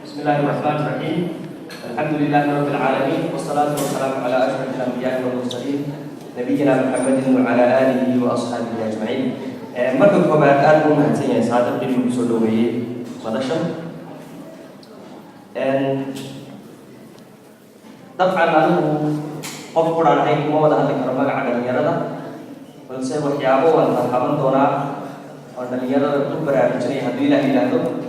بسم الله الرحمن الرحيم. الحمد لله رب العالمين، والصلاة والسلام على أشرف الأنبياء والمرسلين، نبينا محمد وعلى آله وأصحابه أجمعين. Marka koobaad, aad buu mahadsan yahay Saadiq inuu kusoo dhoweeyey madashan. Dabcan anigu qof quraan ahayn kuma wada hadli karo magaca dhalinyarada, balse waxyaabo waan tarxaban doonaa oon dhalinyarada ku baraarujinaya, hadduu Ilaah yidhaahdo.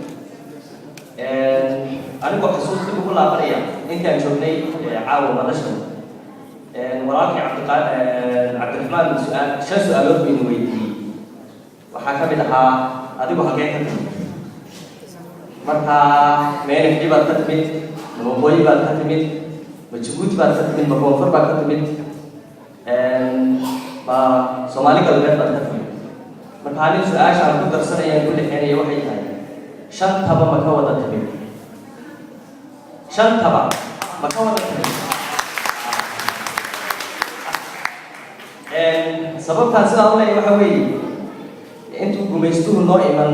Anigoo xasuus dib ugu laabanaya intaan joognay caawa madashan, walaalkii Cabdiraxmaan su-aal, shan su-aalood baynu weydiiyey. Waxaa ka mid ahaa, "Adigu halkee ka timid?" Marka meenixdi baad ka timid, ma waqooyi baad ka timid, ma Jabuuti baad ka timid, ma koonfur baad ka timid, ma Soomaali Galbeed baad ka timid? Marka anin su-aasha aan ku darsanayaan ku lexeynaya waxay tahay, shantaba ma ka wada timid? Shantaba ma ka wada timid? Sababtaan sidaa u leeyahay waxa weeye, intuu gumaystuhu noo iman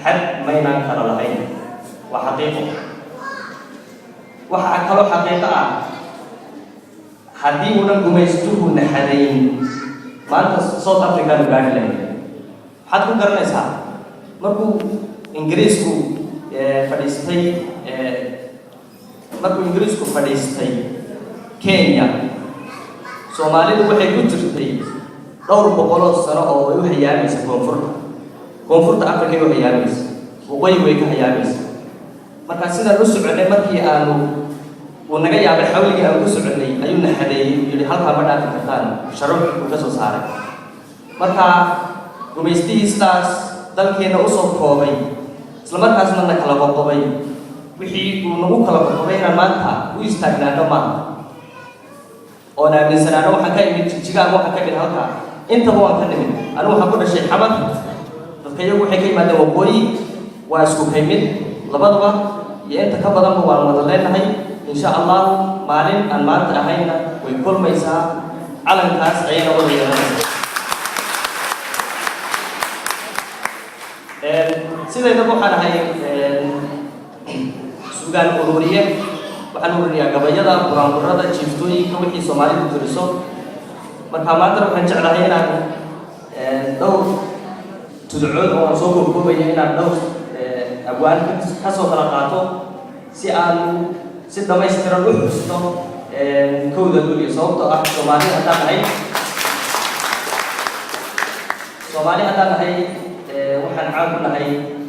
xad maynaan kala lahayn, waa xaqiiqo. Waxaa kaloo xaqiiqo ah, haddii uunan gumaystuhu naxadayn, maanta South Africanu gaari lahayn. Maxaad ku garanaysaa? Markuu Ingiriisku fadhiistay, markuu Ingiriisku fadhiistay Kenya, Soomaalidu waxay ku jirtay dhowr boqoloo sano oo ay u hayaamaysa koonfurta. Koonfurta Africa ay u hayaamaysa, waqooyigu way ka hayaamaysa. Marka sidaan u soconnay, markii aanu uu naga yaabay xawligii aan ku soconnay, ayuu na xadeeyey. Uu yihi, "Halkaa ma dhaafi kartaan." Sharuuc uu ka soo saaray. Marka gumaystihii sidaas dalkeenna usoo koobay, isla markaasna na kala qoqobay, wixii uu nagu kala qoqobay inaan maanta u istaagnaano maaha oon aaminsanaano waxaan ka imid Jigjiga ama waxaan ka imid halkaa. Intaba waan ka nimid. Anigu waxaan ku dhashay Xamar, dadka iyagu waxay ka yimaadeen waqooyi. Waa isku kaymid labadaba iyo inta ka badanba waan wada leenahay. Insha Allahu maalin aan maanta ahayna way kulmaysaa, calankaas ayayna wada yeelanaysaa. Sidaydaba waxaan ahay sugaan ururiye. Waxaan ururiyaa gabayada, buraanburada, jiiftooyinka, wixii Soomaalidu tiriso. Marka maantana waxaan jeclahay inaan dhowr tudcood oo aan soo koobkoobaya inaan dhowr abwaan ka soo kala qaato, si aanu si dhamaystiran u xusno 1-da Luuliyo. Sababtoo ah Soomaali haddaan nahay, waxaan caan ku nahay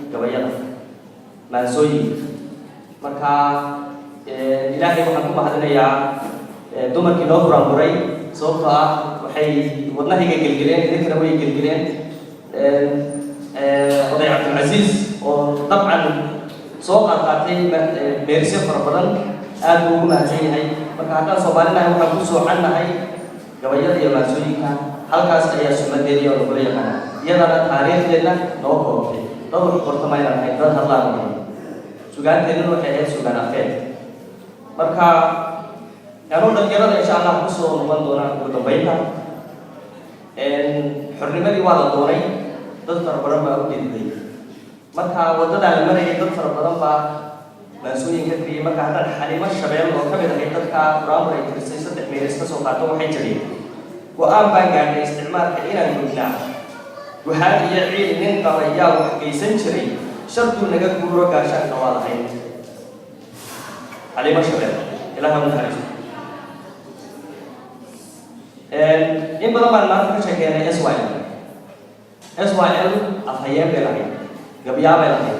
gabayada, maansooyinka. Marka Ilaahay waxaan ku mahadinayaa dumarkii noo buraanburay, sababtoo ah waxay wadnahayga gelgeleen, idinkana way gelgeleen. Oday Cabdilcasiis oo dabcan soo qaadqaatay meerisyo fara badan, aad buu ugu mahadsan yahay. Marka haddaan Soomaali nahay, waxaan ku soocan nahay gabayada iyo maansooyinka. Halkaas ayaa sumadeedii oo nagula yaqaana, iyadana taariikhdeenna noo koobtay. Dad wax qorta maynan ahayn, dad hadlaan ahayn. Sugaanteennuna waxay ahayd sugaan afeed. Marka anuu dhalinyarada insha Allah kusoo noqon doonaa ugu dambeynta. Xornimadii waa la doonay, dad fara badan baa u dhididay. Marka waddadaa la marayay, dad fara badan baa maansooyin ka tiriyey. Marka haddaan Xaliimo Shabeel oo ka mid ahayd dadka buraamur ay tirisay saddex meelis ka soo qaato, waxay tiri: "Go-aan baan gaadhnay isticmaalka inaan gugnaa, guhaad iyo ciil nin qaba yaa wax geysan jiray, sharduu naga guuro gaashaanka waa lahayn." Xaliimo Shabeel, Ilaha u naxariisto. In badan baan maanta ka sheekeynay SYL. SYL afhayeen bay lahayd, gabyaa bay lahayd,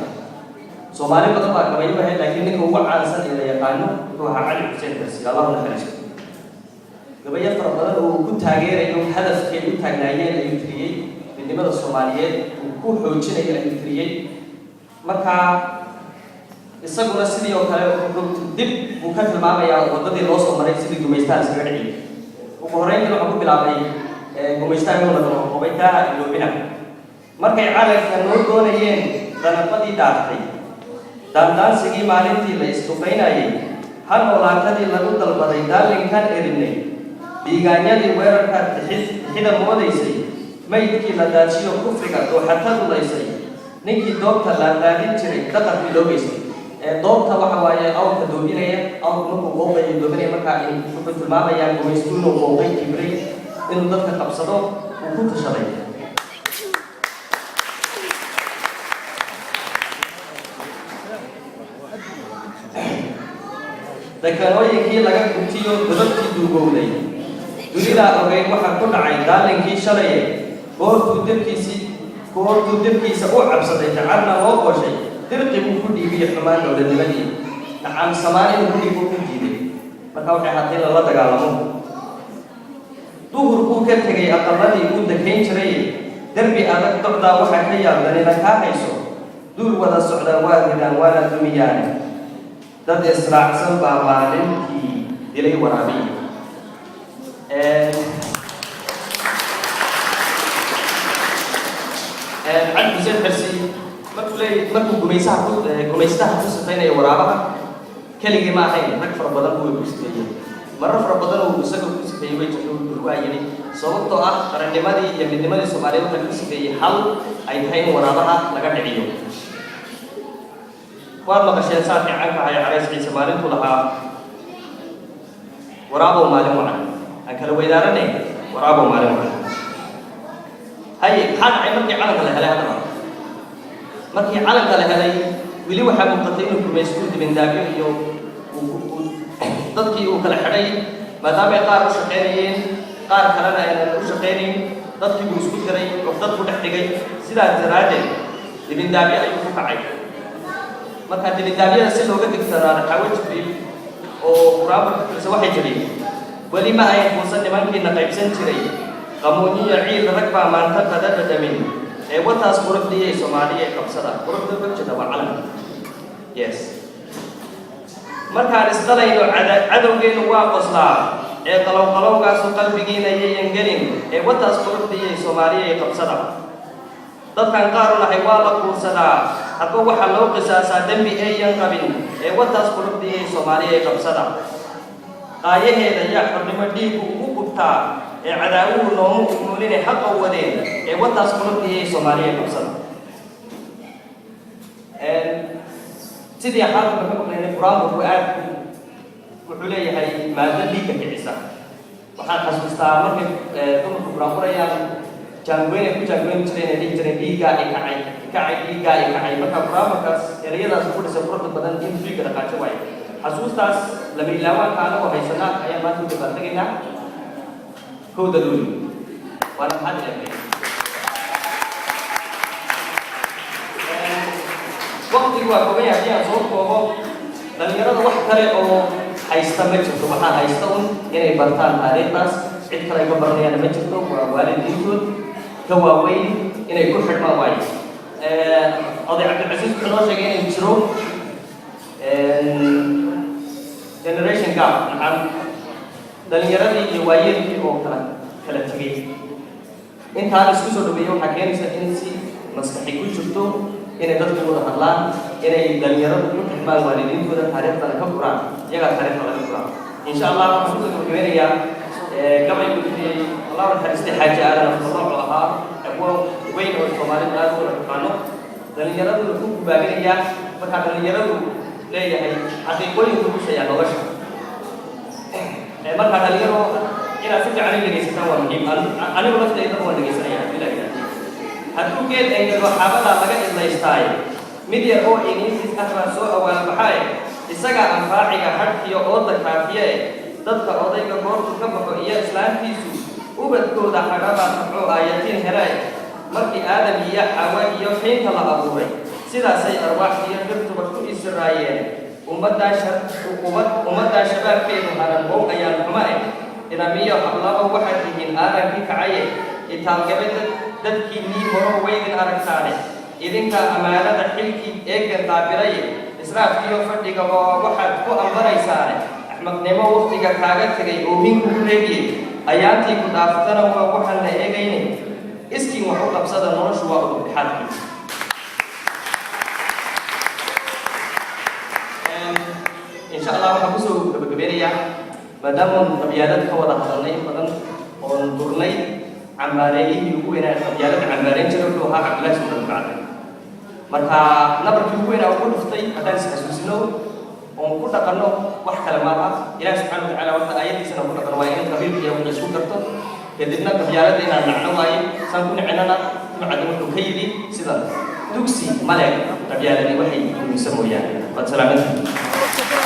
Soomaali badan baa gabayo lahayd, laakiin ninka ugu caansan ee la yaqaano wuxuu ahaa Cali Xuseen Xirsi, Allahu naxariisto. Gabayo fara badan oo uu ku taageerayo hadafkay u taagnaayeen ayuu tiriyey, midnimada Soomaaliyeed uu ku xoojinayo ayuu tiriyey. Marka isaguna sidii oo kale wuxuu dib buu ka tilmaamayaa waddadii loo soo maray sidii gumaystaha iskaga dhiciyay. Ugu horreyntii waxaan ku bilaabay gumaystaha inuu nagala qoqobay, taaha iloobina. Markay calanka noo doonayeen danabadii dhaaftay, daandaansigii maalintii la isduqaynayay, ha noolaatadii lagu dalbaday, daallinkan erinay, dhiigaanyadii weerarka tixida moodaysay, maydkii la daajiyo kufriga dooxatadu laysay, ninkii doobta laadaadin jiray, daqarkii loo geystay. Doobta waxa waaye awrka doobinaya. Awrka markuu qooqayo, doobinaya. Markaa wuxuu tilmaamayaa gumaystu inuu qooqay, kibray, inuu dadka qabsado uu ku tashaday. Dekanooyinkii laga gubtiyo godobtii duugowday, dunidaa ogeyd waxaa ku dhacay daalinkii shalaye. Goortuu debkiisa u cabsaday, dacarna loo qooshay, dirqi buu ku dhiibiyey xumaan dowladnimadii. Nacam, samaan inuu ku dhiibo ku diiday. Marka waxay ahaatay in lala dagaalamo. Duhur buu ka tegay aqaladii uu dakayn jiray. Derbi adag docdaa waxaa ka yaabdanina kaa hayso. Duul wada socdaa waa ridaan, waana dumiyaane. Dad israacsan baa maalintii dilay waraabiyi. Cali Xuseen Xirsi markuu leey, markuu gumaystaha ku sifaynayo waraabaha, keligii ma ahayn, rag fara badan buu ku sifeeyey. Marar fara badan uu isaga ku sifeeyey way jirto. Waa yidhi, sababtoo ah qarannimadii iyo midnimadii Soomaaliyeed waxaa lagu sifeeyey hal ay tahay in waraabaha laga dhiciyo. Waad maqasheen saarkii canka ahay Carays Ciise maalintuu lahaa: "Waraabow maalin wacan, aan kala weydaaranay, waraabow maalin wacan." Haye, maxaa dhacay markii calanka la helay? Haddaba markii calanka la helay, weli waxaa muuqatay inuu gumaystuu dibindaabyo iyo dadkii uu kala xidhay, maadaamay qaar u shaqaynayeen, qaar kalena aynan u shaqaynayn. Dadkii buu isku diray, cuqdad ku dhex dhigay. Sidaas daraaddeed dibindaabyo ayuu ku kacay. Marka dibindaabyada si looga digtanaado, Xaawo Jibriil oo quraanka ku tirsa waxay tidhi: "Weli ma ay quusan nimankiina qaybsan jiray, qamuunyiyo ciil rag baa maanta qada dhadhamin. Ee wataas quruxdiyay Soomaaliya ee qabsada." Quruxda uga jeeda waa calanka, yes. "Markaan isqalayno cadowgeennu waa qoslaa, ee qalowqalowgaasu qalbigiina yayan gelin. Ee wataas quruxdiyay Soomaaliya ee qabsada. Dadkan qaar u nahay waa la quursadaa, hadba waxaa loo qisaasaa dembi eeyan qabin. Ee wataas quruxdiyay Soomaaliya ee qabsada. Qaayaheeda yaa xornimo dhiigu u gubtaa, ee cadaawuhu noomu umuulinay xaqa wadeen. Ee wataas quruxdiyay Soomaaliya ee qabsada." Sidii xaalka ka maqlaynay, qur-aanku aad wuxuu leeyahay maado dhiigga kicisa. Waxaan xasuustaa markay dumarku qur-aan qurayaan, jaangoyn ay ku jaangoyn jireen, ay dhihi jireen: "Dhiiggaa ikacay, ikacay, dhiiggaa ikacay." Marka qur-aanmarkaas ereyadaas ku dhisay quruxda badan in dhiigga dhaqaajo waayo. Xasuustaas lama ilaawaanka anagoo haysana ayaan maanta u dabaaltegaynaa 1-da Luuli. Waana maxaad ilaahay. Waqtigu waa kooban yahay. Haddii aan soo koobo, dhalinyarada wax kale oo haysta ma jirto. Waxaa haysta un inay bartaan taariikhdaas. Cid kale ay ka baranayaana ma jirto, waa waalidiintood ka waaweyn inay ku xidhmaan waayo. Oday Cabdilcasiis wuxuu noo sheegay inay jiro generation gap, maxaa dhalinyaradii iyo waayeelkii oo kala tegay. Intaan isku soo dhaweeyey waxaa keenaysa in si maskaxi ku jirto inay dadku wada hadlaan, inay dhalinyaradu ku xidhmaan waalidiintooda, taariikhdana ka guraan, iyagaa taariikhda laga guraa, insha Allah. Waxaan kusoo gabagabeynayaa gabay uu bixiyey, Allah naxariistay, Xaaji Aadan Afqalooc, oo ahaa abwaan weyn oo Soomaalidu aad u wada taqaano. Dhalinyaraduna ku gubaabinayaa. Markaa dhalinyaradu leeyahay xaqiiqooyinka kushayaa nolosha. Markaa dhalinyaro inaad si fiican u dhegaysataan waa muhiim. Anigu laftayda waan dhegaysanaya haddii la yidhahdo. "Hadduu geed engego, xabadaa laga idlaystaaye. Mid yar oo iniintis ah baa soo awaalbaxaaye, isagaa anfaaciga hadhkiyo ooda kaafiye. Eh, dadka odayga goortu ka baxo iyo islaantiisu, ubadkooda hadhabaa tabcoo aayatiin helae. Markii Aadam iyo Xawa iyo kaynta la abuuray, sidaasay arwaax iyo dhirtuba ku isiraayeen. Ummaddaa shabaabkeedu haran wow ayaan xumo eh. Inamiyo hablaba waxaad tihiin aadankii kacaye. Itaalgabe dadkiinnii horo waydin aragtaane. Idinka ammaanada xilkii eeggan qaabilaye. Israafkiyo fadhiga waa waxaad ku ambanaysaane. Axmaqnimo waqtiga kaaga tegay oohin kugu reebiye. Ayaantii ku dhaaftana waa waxaan la eegayne. Iskiin wax u qabsada, noloshu waa udubdhexaadkii." Insha Allah waxaan kusoo gabagabeynayaa, maadaama qabyaalad ka wada hadalnay in badan oon durnay, cambaareeyihii ugu weynaa qabyaalada cambaareyn jiray wuxuu ahaa Cabdillahi Sultan Bacde. Marka nabarkii ugu weynaa ugu dhuftay, haddaan is xasuusino oon ku dhaqanno, wax kale maaha. Ilaah subxana watacaala horta aayadiisana ku dhaqan waaye in qabiilka iyo wax isku garto, kadibna qabyaalada inaan nacno waaye. Saan ku nicinana, Timacadde wuxuu ka yidhi sidan: "Dugsi male qabyaaladi, waxay dumiso mooyaane." Waad salaamantihiin.